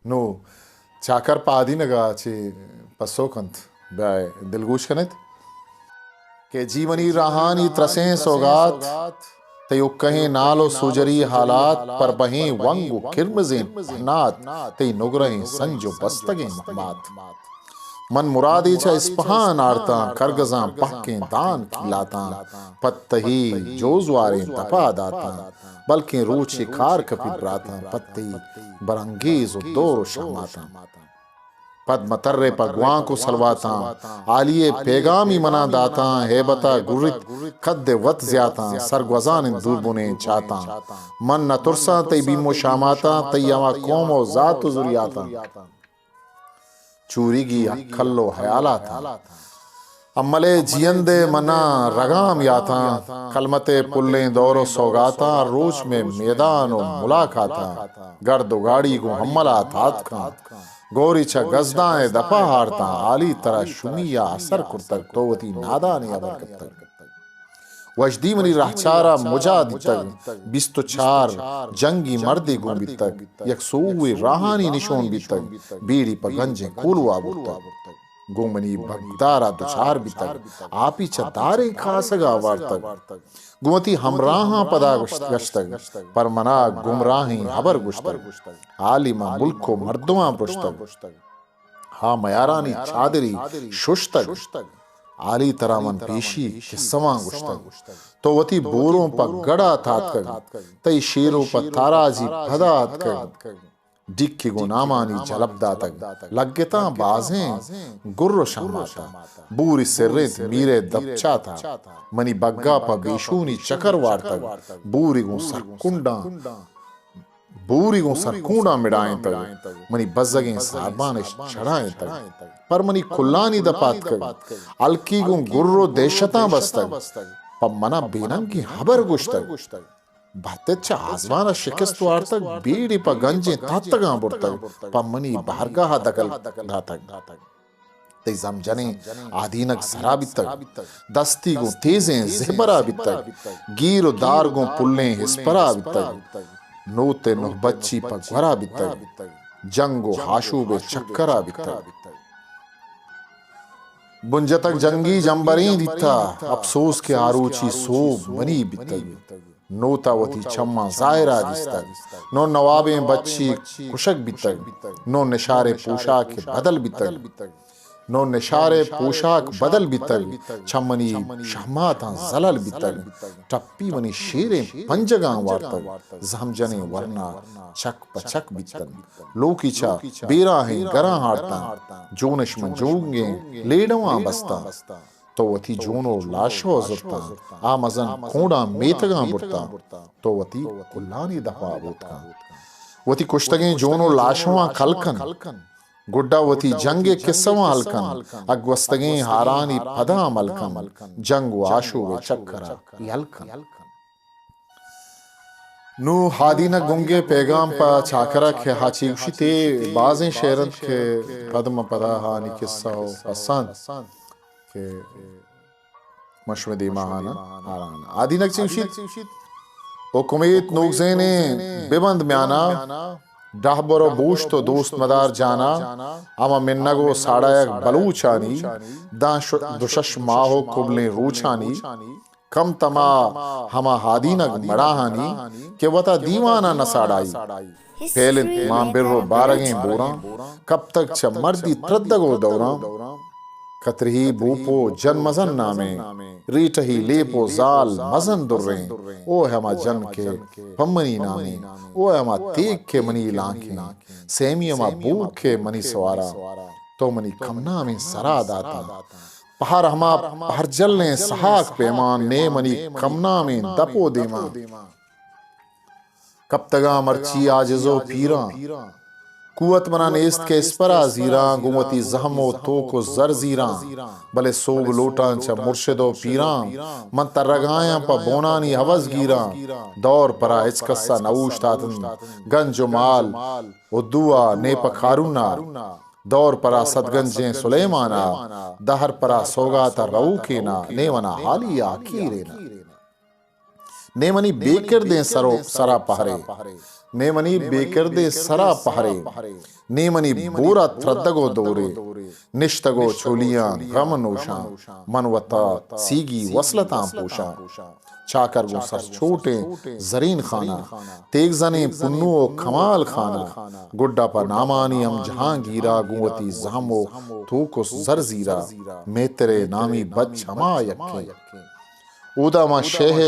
نوں چاکر پہ آدینگ ءَ چے پسو کنت؟ بیا دلگوش کن ات۔ کہ جی منی راہانی ترسیں سوگات، تئی اکہیں نال ءُ سوجری حالات، پر بہیں ونگ ءُ کرمزیں پہنات، تئی نگرہیں سنج ءُ بستگیں مہمات۔ من مرادے چہ اسپہان آرتاں، کرگزاں پہکیں دان کیلاتاں، پہ تئی جوزواریں دپا داتاں، بلکیں روچے کار کپیت براتاں، پہ تئی برانگیز ءُ دور ءُ شہماتاں۔ پد متر ءَ پہ گوانک ءُ سلواتاں، عالی ءِ پیگامی منا داتاں، ہیبت ءَ گرت کد ءَ وت زیاتاں، سرگوزان انت دوربنیں چاتاں۔ من نہ ترساں تئی بیم ءُ شاماتاں، تئی ہما قوم ءُ ذات ءُ زریاتاں۔ چوریگی ہکل ءُ حیالاتاں۔ امل ءِ جیئند ءِ منا رگام یاتاں، کلمت ءِ پلیں دور ءُ سوگاتاں، روچ مئے میدان ءُ ملاقاتاں، گرد ءُ گاڑی گوں امل ءَ تاتکاں۔ گوری چہ گزدان ءِ دپا آرتاں، عالی ترا شومی ءَ اثر کرتگ، تو وتی نادانی ہبر کپتگ۔ وژدی منی رہچار ءَ مجا دیتگ، بیست ءُ چار جنگی مردے گون بیتگ، یک سوئے راہانی نشون بیتگ، بیڑی پہ گنجیں کولوا برتگ۔ گوں منی بگدار ءَ دچار بیتگ، آپی چہ داریں کاسگ ءَ وارتگ۔ گوں وتی ہمراہاں پدا گوشت، گشتگ، پر منا گمراہیں ہبر گوشتگ۔ عالی ماں ملک ءُ مردماں پرشتگ۔ ہا میارانی چادری ششتگ۔ عالی ترا من پیشی قصہواں گوشتگ۔ تو وتی بوروں پہ گڑا تاتکگ۔ تئی شیرو پہ تاراجی پدا آتکگ۔ ڈیکی گوں نامانی جلب داتگ۔ لگتاں بازیں گر ءُ شہماتاں۔ بوری سرینت میرے دپچاتاں۔ منی بگا پہ بیشونی چکر وارتگ۔ بوری گوں سرکنڈاں بوری گوں سرکونڈاں مڑائینتگ، منی بزگیں ساربان اش چڑائینتگ، پر منی کلانی دپ آتکگ، ہلکی گوں گر ءُ دہشتاں بستگ، پہ منا بے ننگیں ہبر گوشتگ۔ بہتت چہ آزمان ءَ شکست وارتگ، بیڑی پہ گنجیں تہتگاں برتگ، پہ منی بہرگاہ ءَ دگل داتگ۔ تئی زھمجنیں آدینگ سرا بیتگ، دستی گوں تیزیں زہبرا بیتگ، گیر ءُ دار گوں پلیں ہسپرا بیتگ، نوت ءِ نہبچی پہ گورا بیتگ، جنگ ءُ آشوب ءِ چکرا بیتگ۔ بنجتگ جنگی جمبریں دیتا، اپسوز کہ آروچی سوب منی بیتگ۔ نوں تا وتی چماں ظاہرا دیستگ۔ نوں نوابیں بچی کشگ بیتگ۔ نوں نشارے پوشاک بدل بیتگ۔ نوں نشارے پوشاک بدل بیتگ۔ چمنی شہماتاں زلل بیتگ۔ ٹپی منی شیریں پنجگاں وارتگ۔ زہمجنیں ورنا چک پہ چک بیتن۔ لوکی چہ بیراہیں گراں ہارتاں۔ جونش من جونگیں لیڈواں بستاں۔ تو وتی جون ءُ لاشو زرتاں، آ مزن کونڈاں میتگاں برتاں، تو وتی کلانی دپا بوتکاں۔ وتی کشتگیں جون ءُ لاشواں کل کن، گڈا وتی جنگ ءِ کسہواں ہل کن، ءُ گوستگیں ہارانی پدا عمل کن، جنگ ءُ آشوب ءِ چکرا یل کن۔ نوں ہادینک گنگے پیگام پہ چاکرا کہ ہا چی گوشیت، اے بازیں شعر انت کہ پد من پدا ہانی کسہ ءَ پساں کہ من شمئے دیما ہاناں، ہاران۔ ہادینک چی گوشیت؟ او کمیت نوکزینے ببند میانا، ڈہبر ءُ بوشت ءُ دوست مدار جانا، ہما منگ ءُ ساڑایگ بلوچانی، داں ش-، دو شش ماہ ءُ کبلیں روچانی، کم تما ہما ہادینگ مڑاہانی کہ وتا دیوان ءَ نہ ساڑائی۔ پیل انت ماں بر ءُ بارگیں بوراں، کپتگ چہ مردی تردگ ءُ دوراں۔ کترہی بوپ ءُ جن مزن نامیں، ریٹہی لیپ ءُ زال مزن دریں۔ او ہما جن کہ پمنی نامیں، او ہما تیگ کہ منی لانکیں، سیمی ہما بور کہ منی سوارا۔ تو منی کم نامیں سرا داتاں۔ پہر ہما پہرجلیں سہاک پیمان، نے منی کم نامیں دپ ءُ دیما۔ کپتگاں مرچی عاجز ءُ پیراں۔ قوت منا نیست کہ اسپرا زیراں، گوں وتی زہم ءُ توک ءُ زر زیراں۔ بلے سوب لوٹاں چہ مرشد ءُ پیراں۔ من ترگایاں پہ بونانی عوض گیراں۔ دور پرا ہچ کسا نہ اوشتاتن۔ گنج ءُ مال ءُ دوا نے پہ کارونا۔ دور پرا صد گنجیں سلیمانا، دہر پرا سوگات ءَ رؤکینا، نے منا حالی ءَ کیرینا۔ نے منی بے کردیں سر و سرا پہرے، نے منی بے کردیں سرا پہرے، نے منی بورا تردگ و دورے، نشتگ و چولیاں غم نوشاں، من وتا سیگی وصلتاں پوشاں۔ چاکر گوں سرچوٹیں زرین خانہ، تیگزنیں پنو و کمال خانہ، گڈا پہ نامانی ہم جہانگیرا، گوں وتی زہم و توک و زر زیرا، میترے نامی بچ ہما یکیں۔ اودا من شہ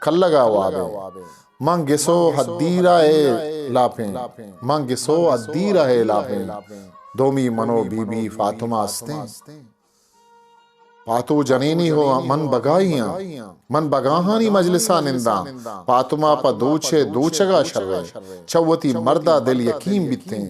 کلگا وابیں۔ من گسو حدیرا اے لاپیں۔ من گسو حدیرا اے لاپیں۔ دومی من و بی بی فاطمہ استیں۔ پاتو جنینی ہو من بگاہیاں۔ من بگاہانی مجلسا ننداں۔ فاطمہ پہ دوچے دوچگا شریں۔ چہ وتی مردا دل یکیم بیتیں۔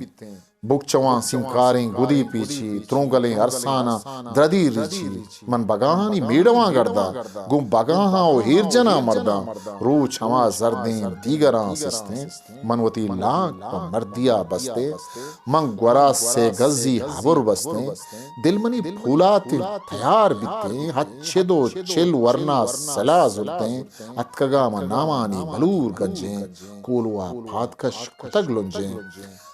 بکچواں سیمکاریں گدی پیچی، ترونگلیں ارساناں دردی ریچی۔ من بگاہانی میڑواں گرداں، گوں بگاہاں و ہیرجناں مرداں۔ روچ ہما زردیں دیگراں سستیں۔ من وتی لانک پہ مردیا بستیں۔ من گورا سے گزی ہبر بستیں۔ دل منی پولاتیں تیار بیتیں۔ ہچد و چل ورنا سلاہ زرتیں۔ اتکگاں من نامانی بلور گنجیں۔ کولوا پادکش کتگ لنجیں۔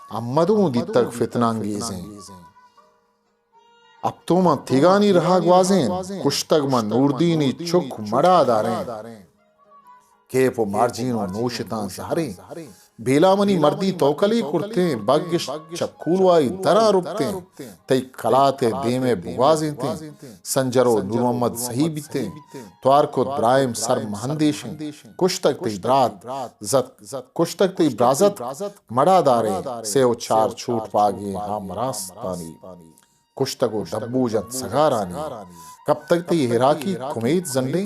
امدوں دیتگ فتنہ انگیزیں۔ اپتوماں تیگانی رہا گوازین۔ کشتگ من نوردینی چک مڑا دارین۔ کیپ و مارجین و نوشتاں زہرین۔ بیلا منی مردی توکلی کرتین۔ بگش چکولوائی درا رپتین۔ تئی کلات دیم بگوازینتین۔ سنجر و نور محمد سہی بیتین۔ توار کت براہیم سر مہندیشین۔ کشتگ تئی برات زت، کشتگ تئی برازت مڑا داریں، سے و چار چوٹ پاگیں ہا مراستانی۔ کشتگ و ڈبو جنت سگارانی۔ کپتگ تئی ہیراکی کمیت زنڈیں،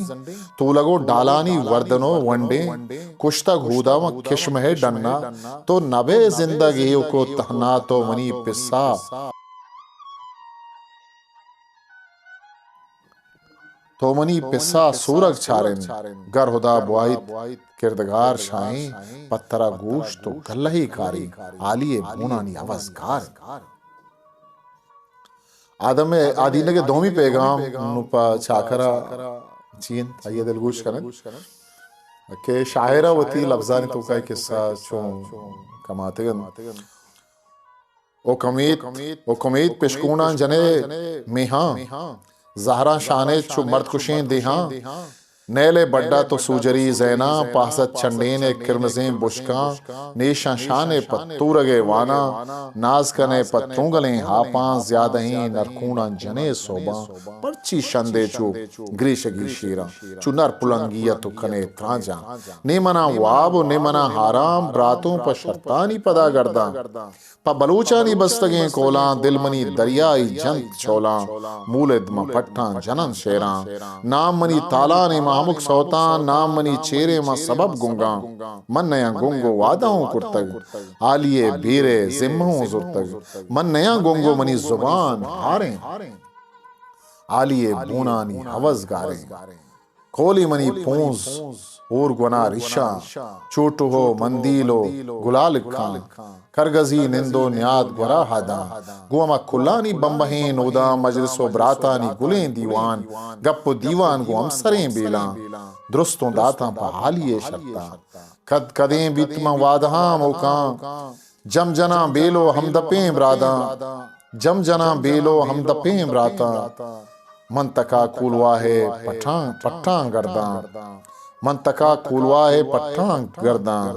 تولگ و ڈالانی وردن و ونڈیں۔ کشتگ ہودا من کشمہ ڈنا، تو نبے زندگ ایوک و تہنا، تو منی پسا۔ تو منی پسا سورگ چارین، گر ہدا بوائیت کردگار شاہیں، پہ ترا گوشت و گلہے کاریں، آلی ء بونانی عوض کار۔ آدم ء آدینگ ء دومی پیغام نوں پہ چاکر ء چی انت؟ آئی ء دلگوش کن انت کہ شاعر ء وتی لبزانی توکا اے قصہ چون کماتگ انت۔ او کمیت، او کمیت پشکوناں جنے میہاں، زہراں شانے چو مرد کشیں دیہاں۔ نیل ء بڈا تو سوجری زیناں، پاہزت چنڈین ء کرمزیں بشکاں، نیشاں شان ء پہ تورگ ء واناں، ناز کن ء پہ ترونگلیں ہاپاں، زیادہیں نرکوناں جنے سوباں، پرچی شندے چو گریشگی شیراں، چو نر پلنگی ء تو کنے ترانجاں۔ نے مناں واب و نے مناں آرام، براتوں پہ شرطانی پدا گرداں۔ پہ بلوچانی بستگیں کولاں، دل منی دریائی جنت چولاں، مولد من پٹاں جنن شعراں۔ نام منی تالانیں من ہمک سوتاں، نام منی چیریں من سبب گنگاں۔ من نیاں گنگ و وعدہ اوں کرتگ، حالی ء بیر ء ذمہ اوں زرتگ۔ من نیاں گنگ و منی زبان ہاریں، حالی ء بونانی عوض گاریں۔ کولی منی پونز، ہور گونا ریشاں، چوٹو ہو مندیل و گلالکاں، کرگزی نند و نیاد گورا ہداں، گوں ہما کلانی بمبہیں نوداں، مجلس و براتانی گلیں دیوان، گپ و دیوان گوں ہمسریں بیلاں، درستوں داتاں پہ حالی ء شرطاں۔ کد کدیں بیت من وعدہاں موکاں، جم جناں بیل و ہمدپیں براداں، جم جناں بیل و ہمدپیں براتاں۔ من تکا کولواہ ء پٹاں، پٹاں گرداں۔ من تکا کولواہ ء پٹاں گرداں۔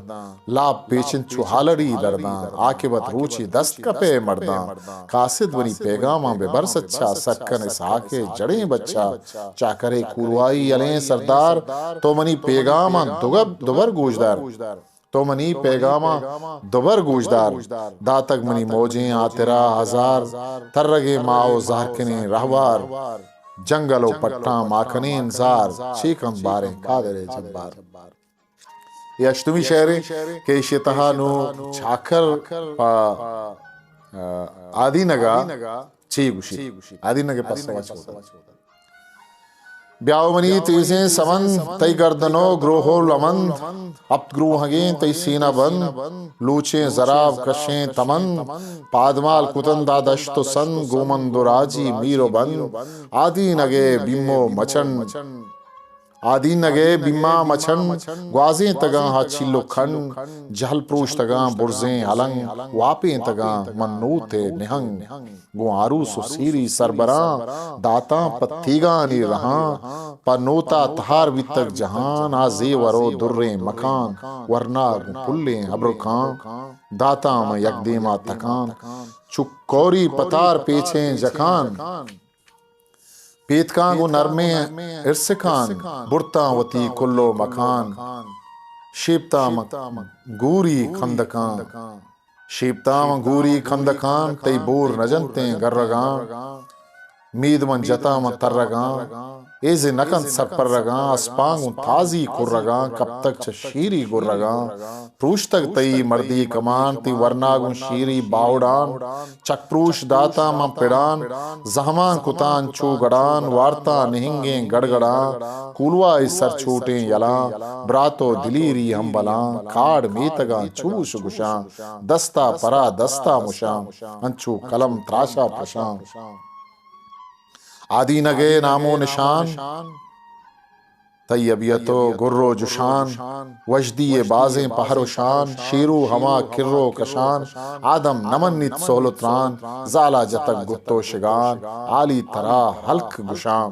لاپ پیچنت چو ہالڑی درداں۔ عاقبت روچے دست کپے مرداں۔ قاصد منی پیغاماں بہ بر سچا، سکن اسحاق ء جڑیں بچا۔ چاکرے کولواہی یلیں سردار، تو منی پیغاماں دوگپ دوبر گوشدار۔ تو منی پیغاماں دوبر گوشدار۔ داتگ منی موجیں آترا ہزار، ترگیں ماہ و زہرکنیں رہوار، جنگل و پٹاں ماکنیں انزار، چے کنت باریں قادر جبار۔ اے ہشتمی شعرے کہ ایشی تہا نوں چاکر پہ، آ، آدینگا چے گوشیت؟ آدینگ ء پسو ء چودہ۔ بیا و منی تیزیں سمند، تئی گردن و گروہ و لمند، ہپت گروہگیں تئی سینہ بند، لوچیں زراب کشیں تمند، پادمال کتنت آ دشت و سند، گومند و راجی میر و بند، آدینگ ء بیم و مچنڈ۔ آدینگ ءِ بیما مچن گوازینتگاں، ہا چیل و کھن جہل پروشتگاں، برزیں ہلنگ واپینتگاں، من نوت ءِ نہنگ گوں آروس و سیری سربراں، داتاں پہ تیگانی رہاں، پہ نوتا تہار بیتگ جہان، آ زیور و دریں مکان، ورنا گوں پلیں ابرکاں، داتاں من یک دیما تکان، چو کوری پتار پیچیں جکان۔ پیتکاں گوں نرمیں ارسکان، برتاں وتی کل و مکان۔ شیپتاں من گوری کندکان، شیپتاں من گوری کندکان، تئی بور نہ جنتیں گرگاں۔ مید من جتاں من ترگاں، ایز نہ کنت سرپرگاں۔ اسپاں گوں تازی کرگاں، کپتگ چہ شیری گرگاں۔ پروشتگ تئی مردی کمان، تئی ورنا گوں شیری باہڑان۔ چک پروش داتاں من پڑان، زہمان کتاں انچو گڑان، وارتاں نہنگیں گڑگڑاں۔ کولوائی سر چوٹیں یلاں، برات و دلیری ہمبلاں۔ کاڑ میتگاں چوش گشاں، دستا پرا دستا مشاں، انچو قلم تراشا پرشاں۔ آدینگ ءِ نام و نشان، تئی ابیت و گر و جشان، وژدی ءِ بازیں پہر و شان، شیرو ہما کر و کشان، آدم نہ منیت سہل و تران، زالا جتگ گت و شگان، آلی ترا ہلک گشان۔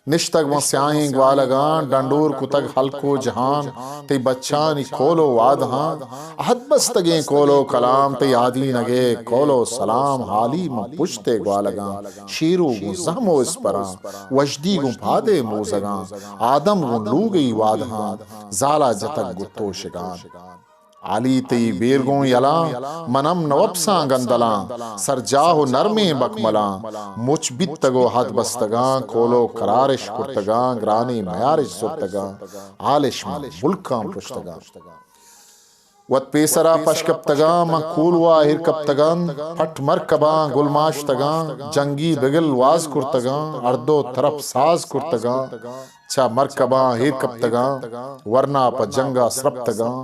نشتگ من سیاہیں گوالگان، ڈنڈور کتگ ہلک و جہان، تئی بچانی کول و وادہان، عہد بستگیں کول و کلام، تئی آدینگ ءِ کول و سلام، حالی من پشت ءِ گوالگان، شیرو گوں زہم و اسپران، وژدی گوں پاد ءِ موزگان، آدم گوں لوگئی وادہان، زالا جتگ گت و شگان۔ حالی تئی بیر گوں یلاں، من ہم نہ وپساں گندلاں، سرجاہ و نرمیں بکملاں، مچ بیتگ و ہد بستگاں، کول و کرارش کرتگاں، گرانیں میارش زرتگاں، حالش من ملکاں پرشتگاں۔ وت پیسرا پش کپتگاں، من کولوا ایر کپتگاں، پٹ مرکباں گل ماشتگاں، جنگی بگل واز کرتگاں، ہر دو طرف ساز کرتگاں، چہ مرکباں ایر کپتگاں، ورنا پہ جنگا سرپتگاں،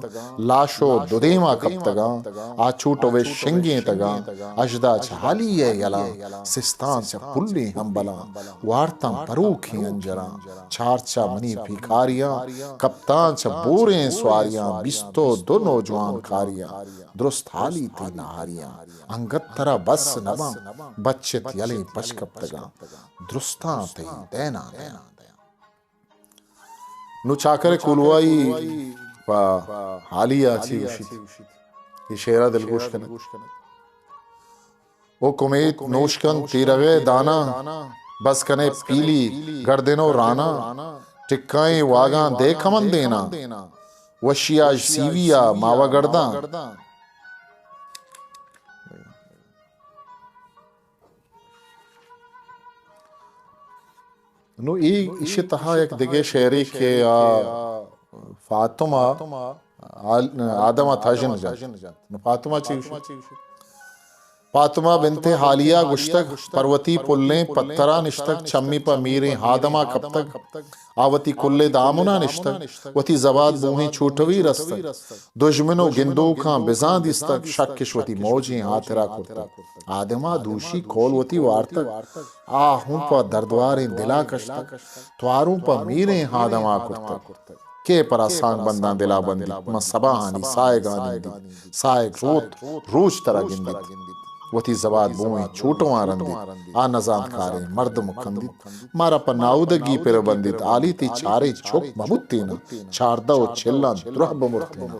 لاش و دو دیما کپتگاں، آ چوٹوے شنگینتگاں، اژدا چہ حالی ءِ یلاں، سستاں چہ پلیں ہمبلاں، وارتاں پروکیں انجراں، چارچا منی پیکاریاں، کپتاں چہ بوریں سواریاں، بیست و دو نوجوان کاریاں، درست حالی تئی نہاریاں، انگت ترا بس نباں، بچت یلیں پش کپتگاں، درستاں تئی دیناں دیاں۔ نوں چاکر کولوائی پہ حالی ءَ چی گوشیت؟ اے شعر ءَ دلگوش کن ات۔ او کمیت نوش کن تیرغ ءِ داناں، بز کن ئے پیلی گردن ءُ راناں، ٹکائیں واگاں دئے کمندیناں، وشی ءَ اژ سیوی ءَ ماوہ گرداں۔ نوں اے ایشی تہا یک دگہ شعرے کہ آ فاطمہ آل-، آدم ءَ تژن جت۔ نوں فاطمہ چی گوشیت؟ فاطمہ بنت حالیہ گوشتگ، پروتی پلیں پترا نشتگ، چمی پہ میریں آدما کپتگ۔ آ وتی کلے دامنا نشتگ، وتی زباد بوہیں چوٹوی رستگ۔ دژمن ءُ گندوکاں بزاں دیستگ، شکش وتی موجیں ہاترا کرتگ۔ آدما دوشی کول وتی وارتگ۔ آ ہوں پہ دردواریں دلا کشتگ۔ تواروں پہ میریں آدما کرتگ۔ کئے پرا سانگ بنداں دلا بندیت، من سباہانی ساہگاں نندیت۔ ساہگ روت، روچ ترا گندیت۔ وتی زباد بوئیں چوٹواں رندیت۔ آ نزانتکاریں مردم کندیت۔ مارا پہ ناودگی پر بندیت۔ آلی تئی چاریں چک مبوتیناں، چاردہ ءُ چلاں درہ بمرتیناں۔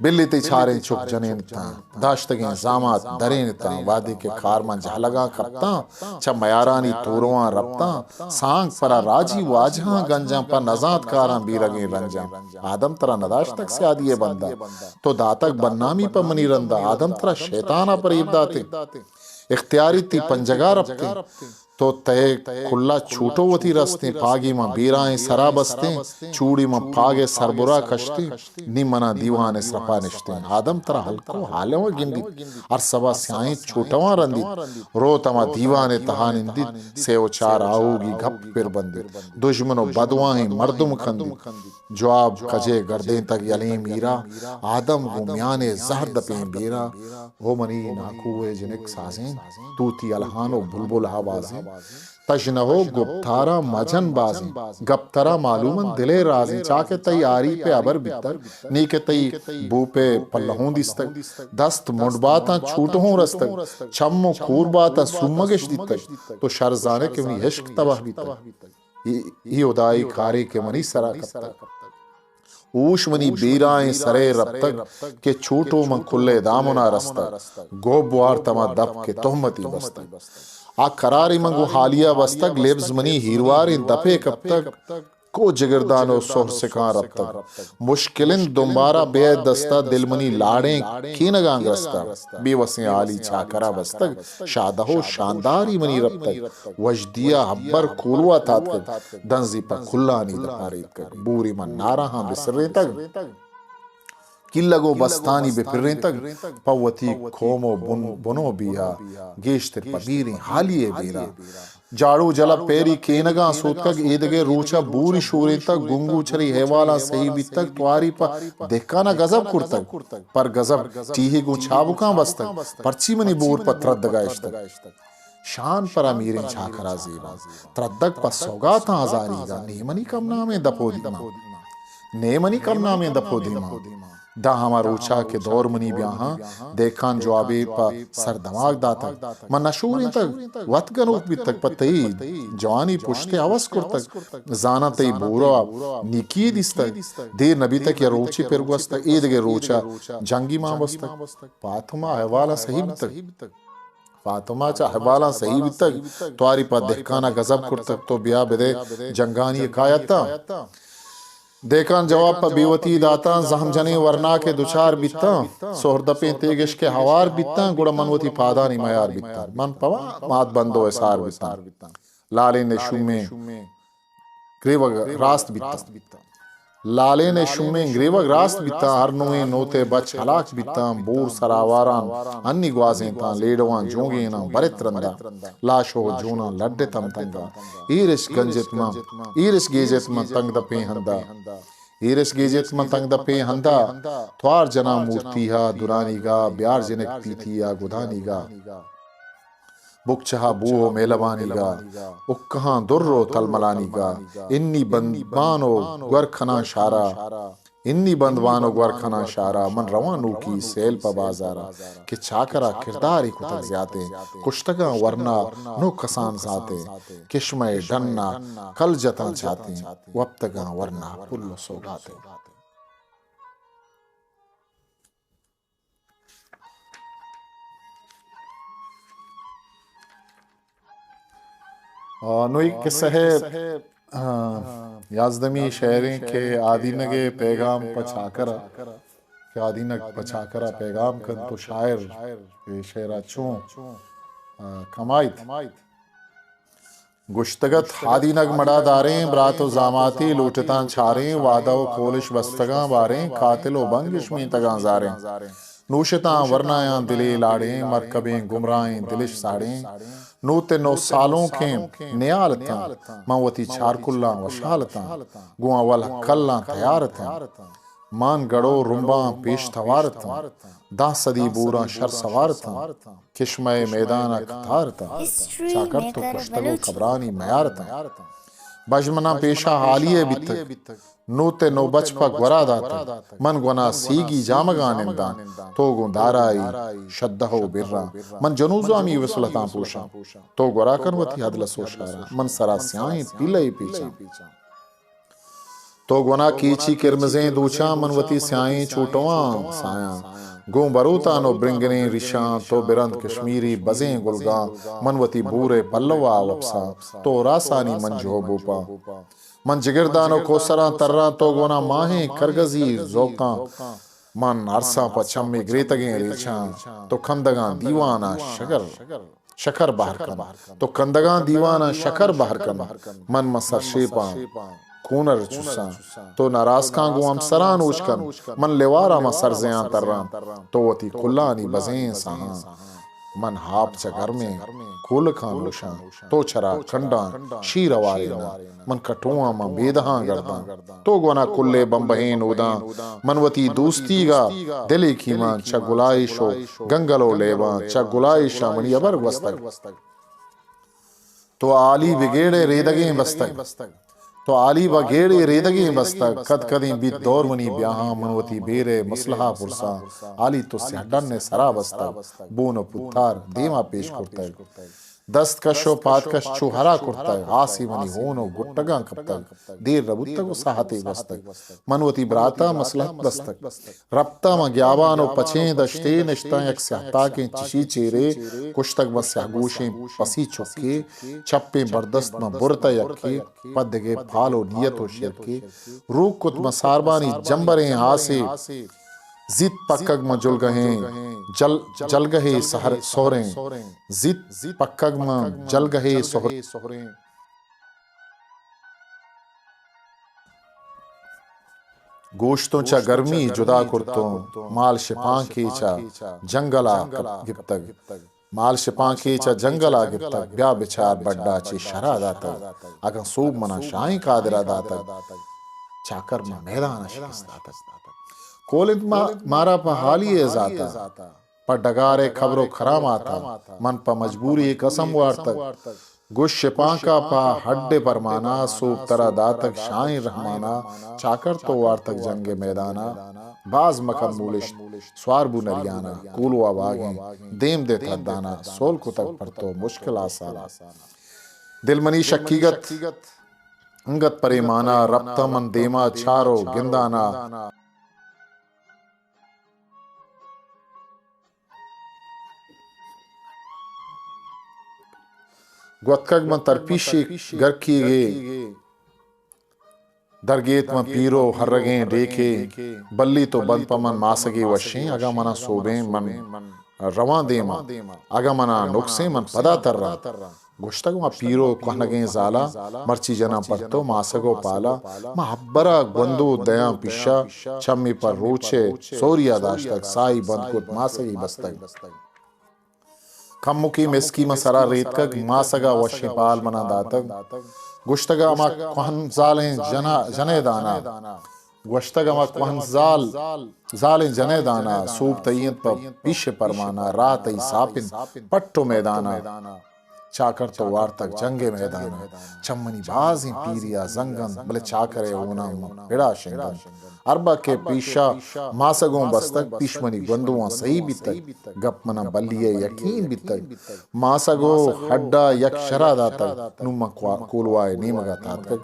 بلی تئی چاریں چک جنین اتاں، داشتگیں زامات درین اتاں، وہدے کہ کارمنج ہلگاں کپتاں، چہ میارانی تورواں رپتاں، سانگ پرا راجی واجہاں گنجاں، پہ نزانتکاراں بیرگیں رنجاں۔ آدم ترا نداشتگ سیادی ءِ بندا، تو داتگ بدنامی پہ منی رندا۔ آدم ترا شیطان ءَ پریب داتیں، اختیاری تئی پنجگا رپتیں۔ تو تئے کلا چوٹو وتی رستیں، پاگی من بیرائیں سرا بستیں، چوڑی من پاگ ءِ سربرا کشتیں، نی منا دیوان ءِ سرپا نشتیں۔ آدم ترا ہلک ءُ حالواں گندیت، ہر سبا سیاہیں چوٹواں رندیت۔ روت ہما دیوان ءِ تہا نندیت، سے ءُ چار آہوگی گپ پر بندیت، دژمن ءُ بدواہیں مردم کندیت۔ جواب کجے گردینتگ یلیں میرا، آدم گوں میان ءِ زہر دپیں بیرا۔ او منی ناکو ءِ جنک سازین، توتی الہان ءُ بلبل آوازین، تژنہ و گپتاراں مجن بازیں، گپ ترا معلوم انت دل ء رازیں۔ چا کہ تئی آری پہ ہبر بیتگ، نی کہ تئی بو پہ پلہوں دیستگ۔ دست منڈ باتاں چوٹہوں رستگ، چم و کور باتاں سومگش دیتگ۔ تو شر زانئے کہ منی عشق تباہ بیتگ۔ اے، اے ہدائی کارے کہ منی سرا کپتگ۔ ہوش منی بیرائیں سرے رپتگ کہ چوٹو من کلے دامنا رستگ۔ گوب وارت ہما دپ کہ تہمتی بستگ۔ آ قرارے من گوں حالیا بستگ، لبز منی ہیرواریں دپے کپتگ۔ کو جگردان و سہر سکاں رپتگ۔ مشکلیں دمبارا بے دستا دل منی لاڑیں کینگاں گرستگ۔ بے وسیں حالی چاکرا بستگ۔ شادہ و شانداری منی رپتگ۔ وژدیا ہبر کولوا تاتکگ، دنزی پہ کلانی دپا ریتکگ۔ بوری من ناراہاں بسرینتگ، کلگ و بستانی بپرینتگ، پہ وتی قوم و بن، بن و بیا، گیشتر پہ بیریں حالی ء بیرا۔ جاڑو جلب پیری کینگاں سوتکگ، ایدگہ روچا بوری شورینتگ، گنگو چری حیوالاں سہی بیتگ، تواری پہ دہکانا گزب کرتگ، پر گزب ٹیہی گوں چابکاں بستگ، پرچی منی بور پہ تردگا اشتگ۔ شان پر امیریں چاکرا زیباں، تردگ پہ سوگاتاں ہزاریگا، نی منی کم نامیں دپ و دیماں، نی منی کم نامیں دپ و دیماں۔ داں ہما روچا کہ دور منی بیاہاں، دہکان جوابے پہ سر دماغ داتگ۔ من نشورینتگ، وت گنوک بیتگ، پہ تئی جوانی پشت ء ہوس کرتگ۔ زاناں تئی بورا نیکی دیستگ۔ دیر نہ بیتگ کہ روچے پر گوستگ، اے دگہ روچا جنگی مان بستگ۔ فاطمہ احوالاں سہی بیتگ۔ فاطمہ چہ احوالاں سہی بیتگ، تواری پہ دہکانا گزب کرتگ، تو بیا بدے جنگانی حکایتاں۔ دہکان جواب پہ بے وتی داتاں، زہم جنیں ورناکے دچار بیتاں، سہردپیں تیگش کہ ہوار بیتاں، گڑا من وتی پادانی میار بیتاں۔ من پہ وان مات بند و حصار بیتاں۔ لالیں نشومیں گریوگ راست بیتاں۔ لالین ء شومیں گریوگ راست بیتاں، ہر نوئیں نوتے بچ ہلاک بیتاں، بور سراواران انی گوازینتاں، لیڈواں جونگیناں برت رندا، لاش و جوناں لڈت ہم تنگا۔ ایرش گنجت من، ایرش گیجت من تنگ دپیں ہندا۔ ایرش گیجت من تنگ دپیں ہندا، توار جناں مورتی ہا دورانیگا، بیار جنک پیتی ہا گدانیگا۔ بکچہ ء بوہ و مہلبانیگا، اکہاں در و تلملانیگا، انی بندبان و گور کناں شارا، انی بندبان و گور کناں شارا، من رواں نوکی سیل پہ بازارا، کہ چاکرا کردارے کتگ زیاتیں، کشتگاں ورنا نو کسان زاتیں، کشمہ ء ڈنا کل جتاں چاتیں، وپتگاں ورنا پل و سوگاتیں۔ آ، نوں اے قصہ ء، آ، یازدمی شعریں کہ آدینگ ء پیغام پہ چاکر ء، کہ آدینگ پہ چاکر ء پیغام کنت تو شاعر اے شعر ء چوں، آ، کمائیت۔ گوشتگ ات، ہادینگ مڑا داریں، برات و زاماتی لوٹتاں چاریں، وعدہ و کولش بستگاں باریں، قاتل و بنگش مینتگاں زاریں۔ نوشتاں ورنایاں دلے لاڑیں، مرکبیں گمراہیں دلش ساڑیں۔ نوت نو سالونکیں نیال اتاں، من وتی چارکلاں وشحال اتاں، گوں اول کلاں تیار اتاں۔ مان گڑو رمباں پیش توار اتاں، داں سدی بوراں شر سوار اتاں۔ کشمہ ء میدان ء قطار اتاں۔ چاکر تو کشتگ و قبرانی میار اتاں۔ بژن مناں پیشا حالی ء بیتگ۔ نوت ء نو بچ پہ گورا داتگ۔ من گونا سیگی جامگاں ننداں۔ تو گوں دارائی شدہ و براں۔ من جنوزامی وسلتاں پوشاں۔ تو گورا کن وتی ہدلس و شاراں۔ من سرا سیاہیں پیلہ ء پیچاں۔ تو گونا کیچی کرمزیں دوچاں، من وتی سیاہیں چوٹواں سایاں۔ گوں بروتان و برنگنیں ریشاں، تو برند کشمیری بزیں گلگاں، من وتی بورے پلوا وپساں۔ تو راسانی منجو بوپاں۔ من جگردان و کوسراں تراں، تو گونا ماہیں کرگزی زوکاں۔ من ارساں پہ چمی گریتگیں ریچاں، تو کندگاں دیواناں شگر۔ شکر بہر کن۔ تو کندگاں دیواناں شکر بہر کن۔ من ماں سرشیپاں کونر چساں۔ تو ناراسکاں گوں ہمسراں نوش کن۔ من لیواراں ماں سرزیاں تراں۔ تو وتی کلانی بزیں ساہاں۔ من ہاپ چہ گرمیں کولکاں نوشاں۔ تو چرا کنڈاں شیر واریناں۔ من کٹواں ماں بیدہاں گرداں۔ تو گونا کلے بمبہیں نوداں۔ من وتی دوستیگا دلے کیماں، چہ گلائش و گنگل و لیباں، چہ گلائشاں منی ہبر گوستگ۔ تو آلی بگیڑ ءِ ریدگیں بستگ۔ تو آلی بہ گیڑ ءِ ریدگیں بستگ۔ کد کدیں بیت دور منی بیاہاں، من وتی بیر ءِ مسلحہ پرساں۔ آلی تو سیاہ ڈن ءِ سرا بستگ۔ بون ءُ پوتار دیما پیش کرتگ۔ دست کش ءُ پاد کش چو ہرا کرتگ۔ آسی منی ہون ءُ گٹگاں کپتگ۔ دیر نہ بوتگ ءُ ساہتے گوستگ۔ من وتی برات ءَ مسلحت بستگ۔ رپتاں من گیابان ءُ پچیں دشتے، نشتاں یک سیاہ تاکیں چشی چیرے۔ کشتگ من سیاہ گوشیں پسی چکے۔ چپیں بردست من برت ءَ یکے، پہ دگہ پال ءُ نیت ءُ شرکے۔ روک کت من ساربانی جمبریں آسے۔ زیت پکگ من جلگہیں جل-، جلگہے سہر-، سہریں۔ زیت پکگ من جلگہے سہریں۔ گوشتوں چہ گرمی جدا کرتوں، مال شپانکے چہ جنگل ءَ گپتگ۔ مال شپانکے چہ جنگل ءَ گپتگ، بیا بچار بڈا چے شرا داتگ۔ اگاں سوب منا شاہیں قادرا داتگ، چاکر ما میدان ءَ شکست داتگ۔ کول انت ما-، مارا پہ حالی ءِ زاتا۔ پہ ڈگار ءِ کبر ءُ کراماتا۔ من پہ مجبوری قسم وارتگ۔ گوش شپانکا پہ ہڈ ءِ پرمانا، سوب ترا داتگ شاہیں رحمانا۔ چاکر تو وارتگ جنگ ءِ میدانا۔ باز مکن مولشت سوار بو نریانا۔ کولوا باگیں دیم دے تھدانا، سول کتگ پر تو مشکل آسانا۔ دل منی شکیگت انگت پریمانا، رپتاں من دیما چار ءُ گندانا۔ گوتکگ من ترپیشی گرکیگے، درگیت من پیر ءُ ہرگیں ڈیکے۔ بلی تو بند پہ من ماسگے وشیں، اگاں منا سوبیں من رواں دیما، اگاں منا نقصیں من پدا تراں۔ گوشتگ ما پیر ءُ کوہنگیں زالا، مرچی جناں پر تو ماسگ ءُ پالا۔ ما ہبرا گوندو دیاں پیشا، چمی پر روچے سوریا داشتگ، سائی بند کت ماسگی بستگ۔ کمکے مسکی من سرا ریتکگ، ماسگا وشیں پال منا داتگ۔ گوشتگا ہما کوہن زالیں جنا-، جنے دانا۔ گوشتگ ہما کوہن زال، زالیں جنے دانا، سوب تئی انت پہ پیش پرمانا، راہ تئی ساپ انت پٹ ءُ میدانا۔ چاکر تو وارتگ جنگ ءِ میدانا۔ چمنی بازیں پیری ءَ زنگ انت، بلے چاکر ءِ ہوناں من پڑا شنگ انت۔ اربا کہ پیشا ماسگوں بستگ، پیش منی گوندواں سہی بیتگ۔ گپ منا بلی ءِ یقین بیتگ۔ ماسگ ءُ ہڈا یک شرا داتگ۔ نوں من کوا-، کولوا ءِ نیمگا تاتکگ۔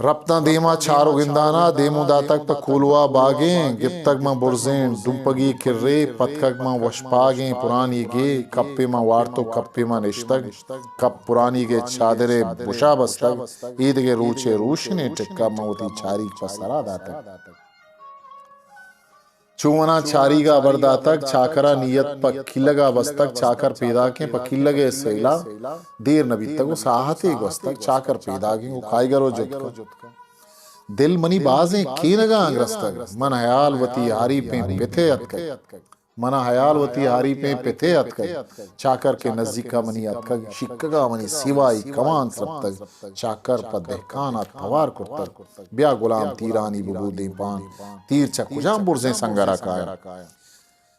رپتاں دیما چار ءُ گندانا، دیموں داتگ پہ کولوا باگیں، گپتگ من برزیں ڈمپگی کرے، پتکگ من وشپاگیں پرانیگے، کپے من وارت ءُ کپے من نشتگ، کپ پرانیگے چادرے بشا بستگ، ایدگہ روچے روشنیں ٹکا من وتی چاریگ پہ سرا داتگ۔ چو منا چاریگا ہبر داتگ، چاکرا نیت پہ کیلگا بستگ، چاکر پیداکیں پہ کیلگے سیلا۔ دیر نہ بیتگ ءُ ساہتے گوستگ، چاکر پیداگیں ءُ کائیگر ءُ جتکگ۔ دل منی بازیں کینگاں گرستگ، من ہیال وتی ہاریپیں پتے اتکگ۔ منا ہیال وتی ہاریپیں پتے اتکگ۔ چاکر کہ نزیکا منی اتکگ، شیکگا منی سیوائی کمان سرپتگ۔ چاکر پہ دہکانا توار کرتگ۔ بیا گلام تیرانی ببو دیمپان، تیر چہ کجام برزیں سنگرا کایاں؟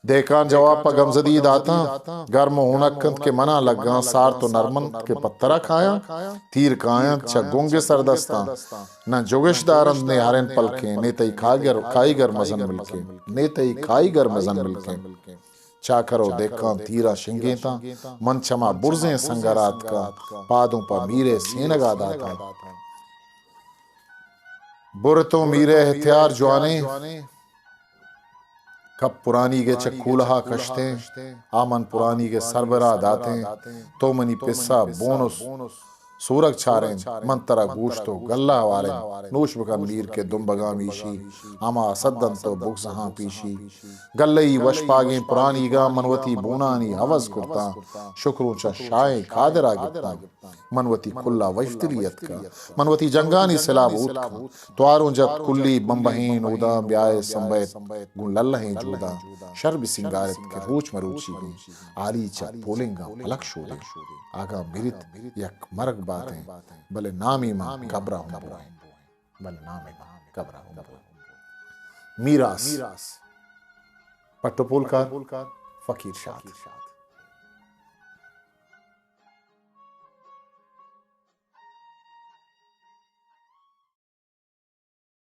دہکان جواب پہ گمزدی داتاں، گرم ءُ ہونک انت کہ منا لگاں، سارت ءُ نرم انت کہ پہ ترا کایاں۔ تیر کاینت چہ گنگ ءِ سردستاں، نہ جگش دارنت نے ہرن پلکیں، نے تئی کائیگر، کائیگر مزن ملکیں، نے تئی کائیگر مزن ملکیں۔ چاکر ءُ دہکان تیراں شنگینتاں، من چما برزیں سنگرا اتکاں، پادوں پہ میر ءِ سینگا داتاں۔ برتوں میر ءِ ہتیار جوانیں، کپ پرانیگ ءِ چہ کولہا کشتیں، آ من پرانیگ ءِ سربرا داتیں، تو منی پسا بونس سورگ چارین، من ترا گوشت ءُ گلہ والین، نوش بکن میر کہ دمبگاں میشی، ہما اسد انت ءُ بگزہاں پیشی۔ گلہی وشپاگیں پرانیگاں من وتی بونانی عوض کرتاں، شکروں چہ شاہیں قادرا گپتاں۔ من وتی کلا وشدلی اتکاں، من وتی جنگانی سلاہ بوتکاں۔ تواروں جت کلی بمبہیں نوداں، بیائے سمبیت گوں للہیں جوداں۔ شر بسنگارت کہ روچ مروچیگیں، آلی چہ پولنگاں پلک شودیں۔ آگاں مریت یک مرگ باتیں، بلے نامی ما گبرا ہم بوئیں۔ بلے نامی ما گبرا ہم بوئیں۔ میراث۔ پٹ ءُ پولکار فقیر شاد۔